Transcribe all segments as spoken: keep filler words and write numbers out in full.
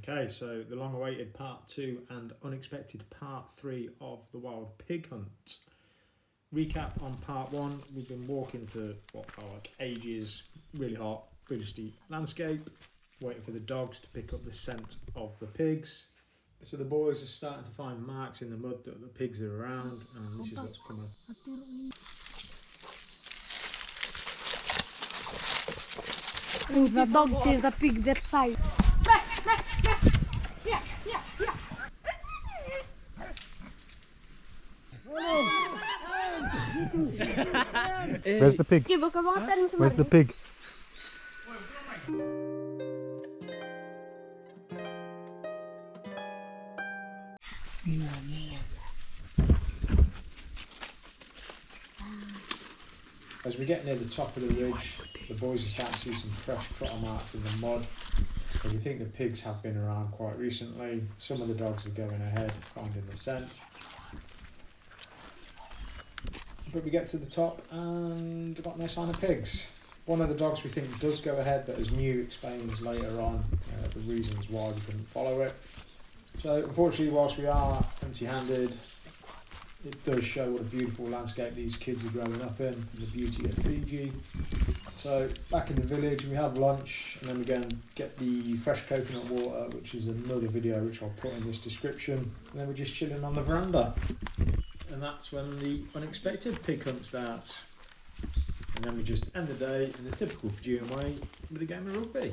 Okay, so the long-awaited part two and unexpected part three of the wild pig hunt. Recap on part one, we've been walking for, what felt like ages, really hot, really steep landscape, waiting for the dogs to pick up the scent of the pigs. So the boys are starting to find marks in the mud that the pigs are around, and this is what's coming. Ooh, the dog chased the pig that side. Where's the pig? Where's the pig? As we get near the top of the ridge, the boys are starting to see some fresh trotter marks in the mud, as we think the pigs have been around quite recently. Some of the dogs are going ahead, finding the scent. But we get to the top and got no sign of pigs. One of the dogs we think does go ahead, but as New explains later on, uh, the reasons why we couldn't follow it. So unfortunately, whilst we are empty-handed, it does show what a beautiful landscape these kids are growing up in and the beauty of Fiji. So back in the village, we have lunch and then we go and get the fresh coconut water, which is another video which I'll put in this description. And then we're just chilling on the veranda. And that's when the unexpected pig hunt starts. And then we just end the day in the typical Fijian way with a game of rugby.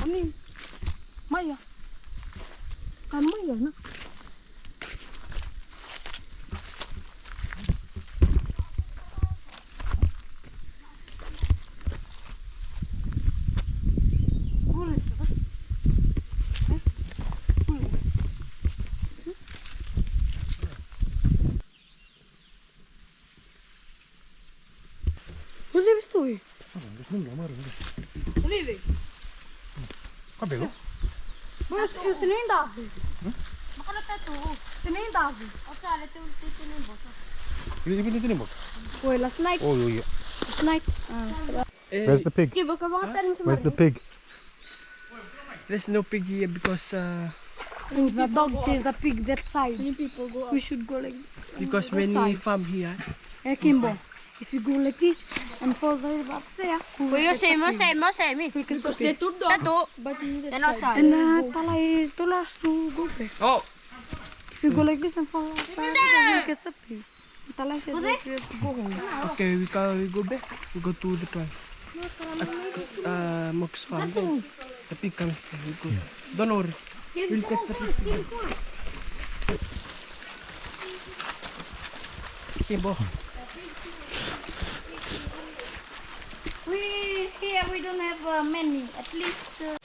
Ani, Maya. Kan Maya na. Cudeve stói. Cudeve. Cabelo? Mas eu se nem dava. Mas quando tá tu, se nem dava. Ó, cara, tu, tu, tu nem bota. Ele, ele tem nem bota. Foi last night. Oh, yeah, yeah. Last night. Ah, where's the pig? Where's the pig? There's no pig here because, uh, the dog chased the pig that side. We should go like because many farm here. Eh, Kimbo, if you go like this and fall right up there, we will get the pig. Because they two dogs. Tatu. But in that side. And, uh, Talai told us to go back. Oh. If you go like this and fall right up there, we will get the pig. Talai said we have to go home. Okay, we go, we go back. We go to the tribe. At, uh, Mox farm. The pig comes there. We go. Don't worry. We'll get the pig. Okay, bo. We here, we don't have, uh, many. At least, uh,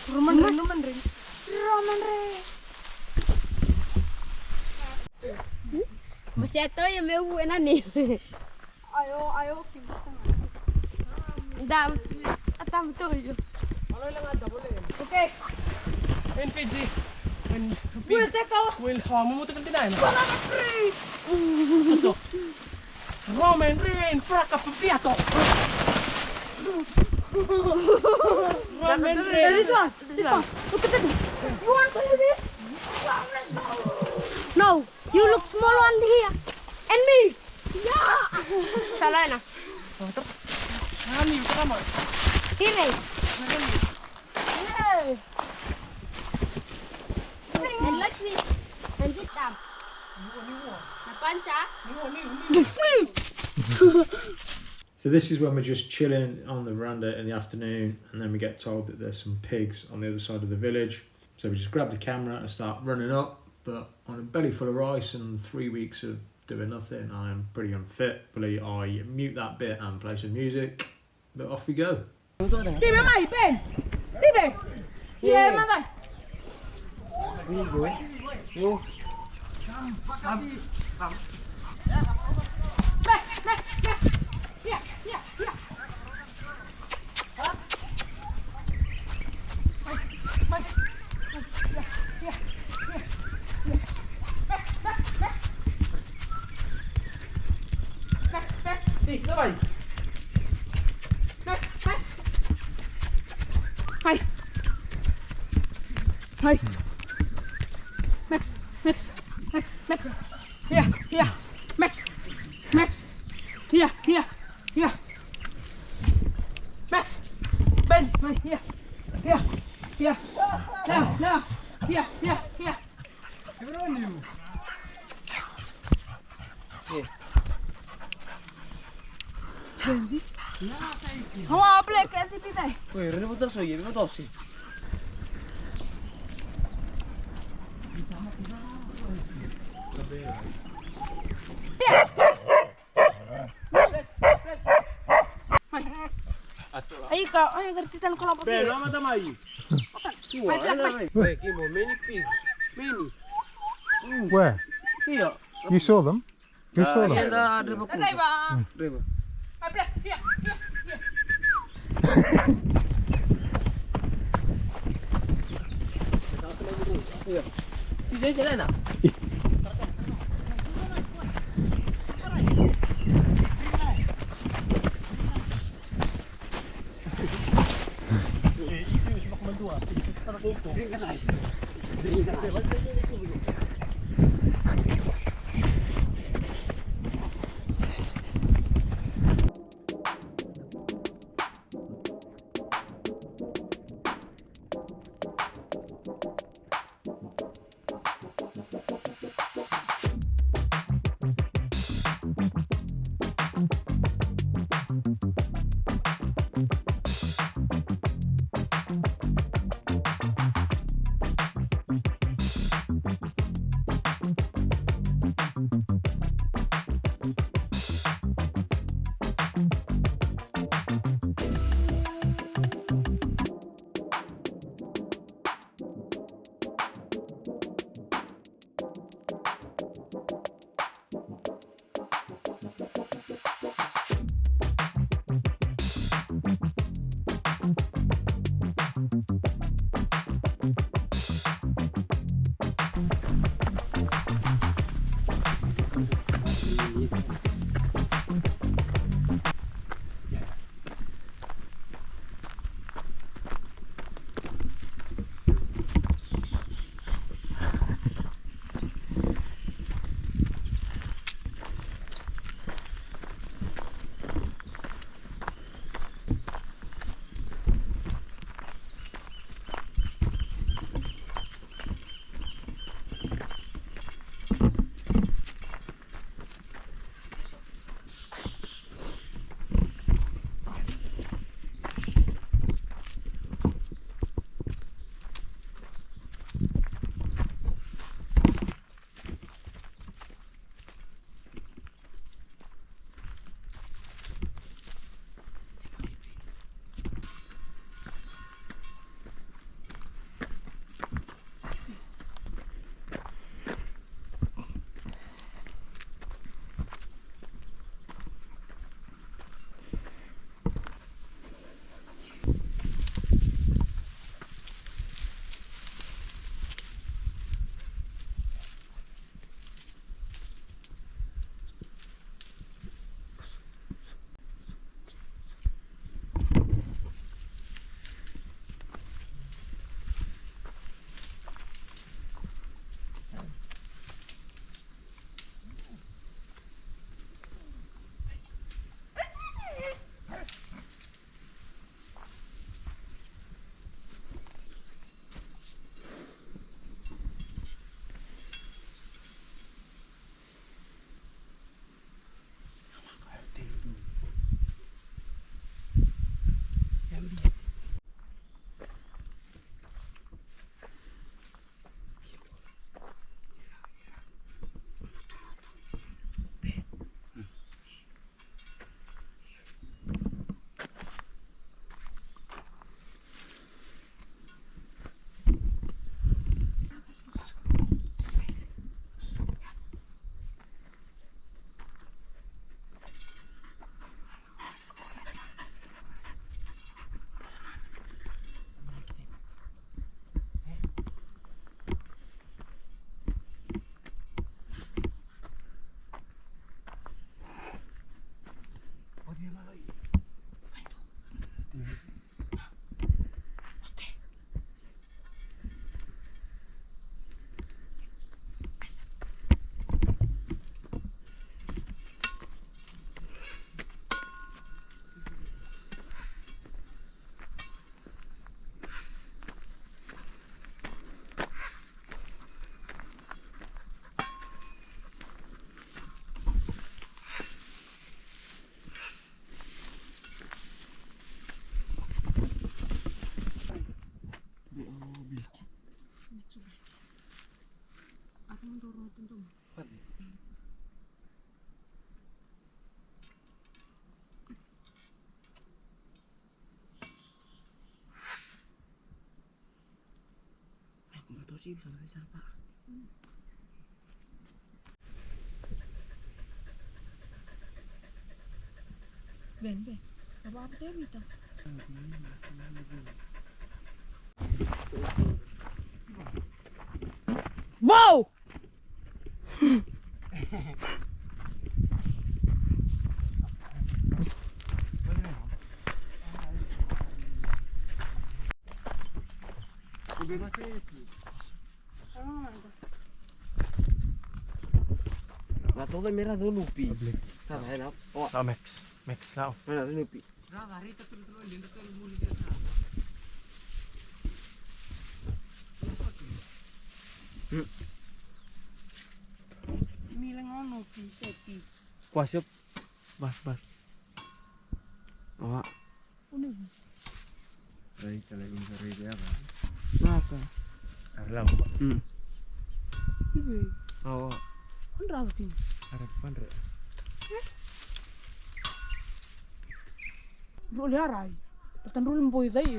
Roman Reigns, Roman Reigns. Roman Reigns. Mas ya to ya meu buena ni. Ayo, ayo, da, a tamu toyo. Okay. N P G. We'll take out. We'll, uh, move to the nine. Aso. Roman Reigns, fraka papiato. Roman Reigns. This one, this one. Look at this. You want to do this? No. You look small one here. And me. Yeah. Salana. Nani, come on. Here. Hey. And let me. And sit down. Na pancha. So this is when we're just chilling on the veranda in the afternoon, and then we get told that there's some pigs on the other side of the village. So we just grab the camera and start running up, but on a belly full of rice and three weeks of doing nothing, I'm pretty unfit. Believe I mute that bit and play some music, but off we go. Tibe mai, Ben. Tibe. Ia, manda. Ia, ia, ia. Hey, stop. Hi. Hi. Max, Max, Max, Max. Here, here. Max, Max. Here, here, here. Max, bend, my, here, here, here. Now, now. Here, here, here. Hawa, play, kasi, play. Oi, rene botoso, ia, botoso. Ai, ka, ai, ka, kita na kolabosi. Be, lama tamai. Sua, ai, ai. Be, kimo, many pig. Many. Where? Here. You saw them? You saw them? Ia, da, dreva kusa. Dreva. Dreva. Ia. Si Joy Selena. Ih. Ia. Ven, ven. Apa, apa, Tevita? Wow! Na toda mera do nupi. Tava ena. O. Tau Max. Max lau. Ena do nupi. Mila ga o nupi seti. Kuasep. Bas, bas. Oa. Rai, ka lai, ka rai, ya, ba. Naka. Arlam. Hmm. Ibe. Awa. Andra kini. Ara pandra. Role arai. Patan role mboi dai.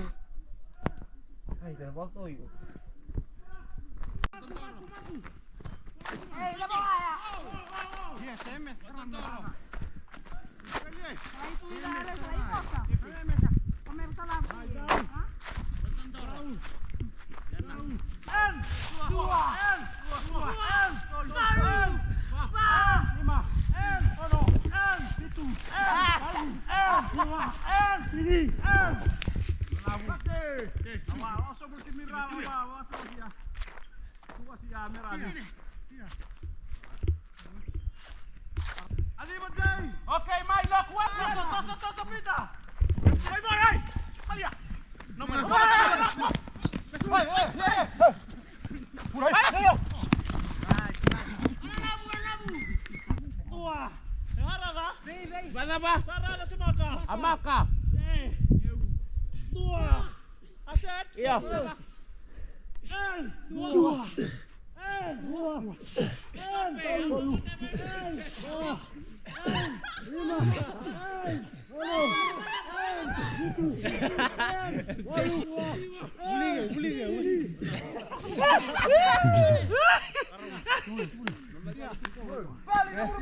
Ai, da ba so yo. Okay, mai, loku, loku. Toso, toso, toso, Pita. Mai, mai, ai. Saia. No, mai. Pura, ai. Tua. E arada. Vei, vei. Vada, va. Sarada, se maka. A maka. E. Tua. Aset. Ia. En. Dua. En. Dua. En. Tolu. En. Dua. En. Lima. En. Ono. En. Vitu. En. Walu. En. Vuliga, vuliga, vuliga. Pali, pali.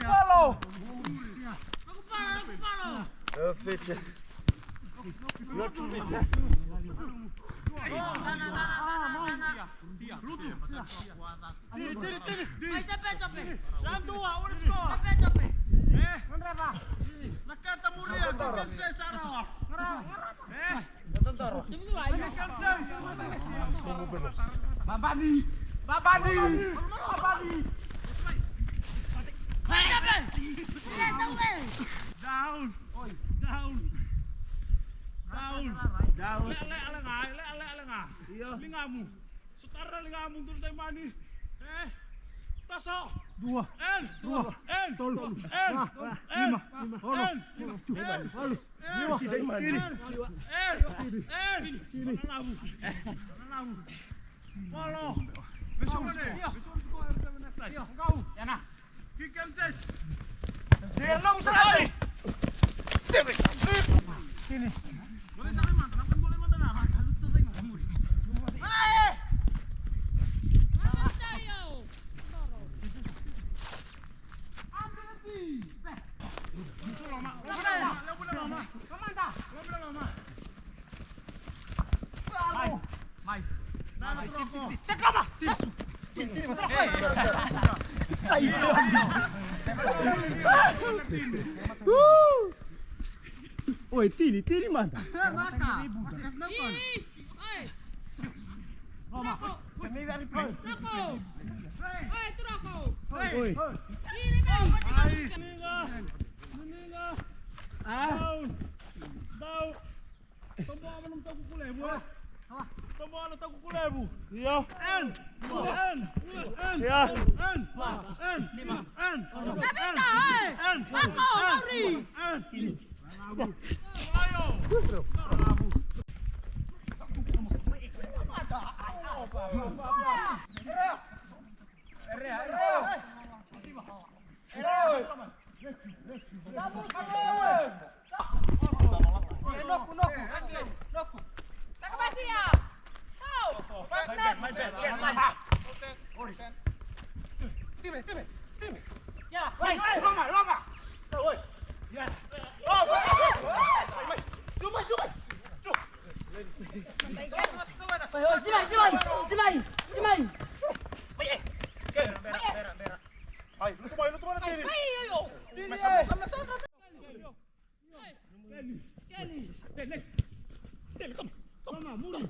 Perfect. Babani! Babani! Babani! Down! Down! Down! Down! Lea, lea, lea ga, lea, lea, lea ga. Io. Ligamu. Sotara ligamu, duru daimani. E. Toso. Dua. En. Dua. En. Tolu. En. Va. En. Lima. Lima. Ono. En. Lima. Walu. En. Lima. Tini. En. En. Tini. Tini. Nanavu. Nanavu. Polo. Vesu mane. Vesu mane. Yana. Kick and chase. Dia long strike. Sini. Boleh sampai mantap, kan boleh mantap, nah. Ambil lagi. Musuh lama. Lama, lama, lama. Lama, lama. Mai. Oi, tini, tini mada. Oi. Oi, turaco. Oi. Tini, tini. Down. Down. Toboa na takuku levu, e? Toboa na takuku levu. Io. En. En. En. Ia. En. En. En. En. En. Ai, lutu mai, lutu mai na tini. Ai, ai, ai, ai. Tini, e. Tini, come, come.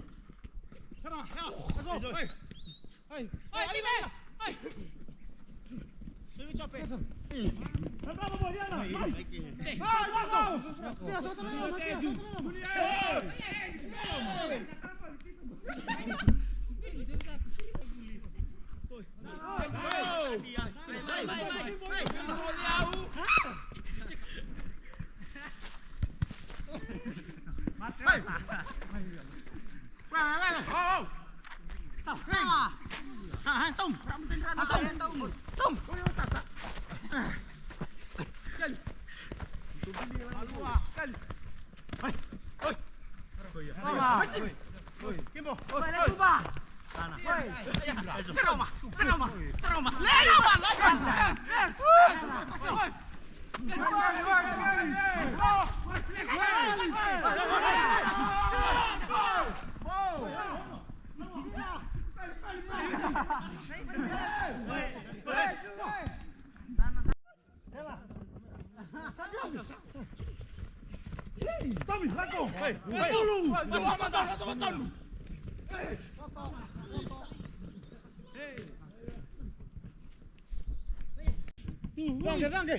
Danke, danke.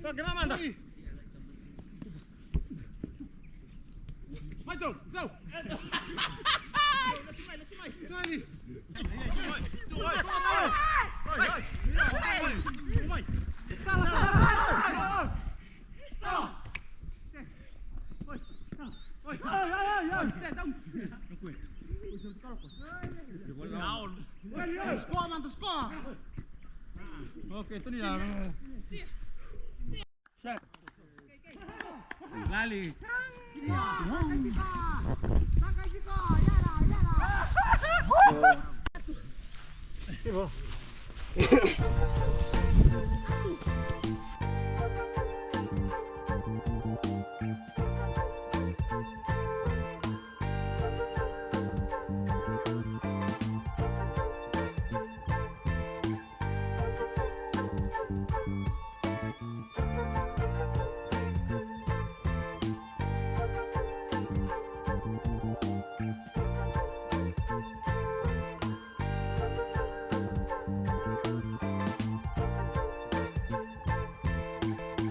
Danke, mamanda. Mai, Tom, Tom. Sala, sala, sala. Score, man, score. Okay, tu ni la. Lali.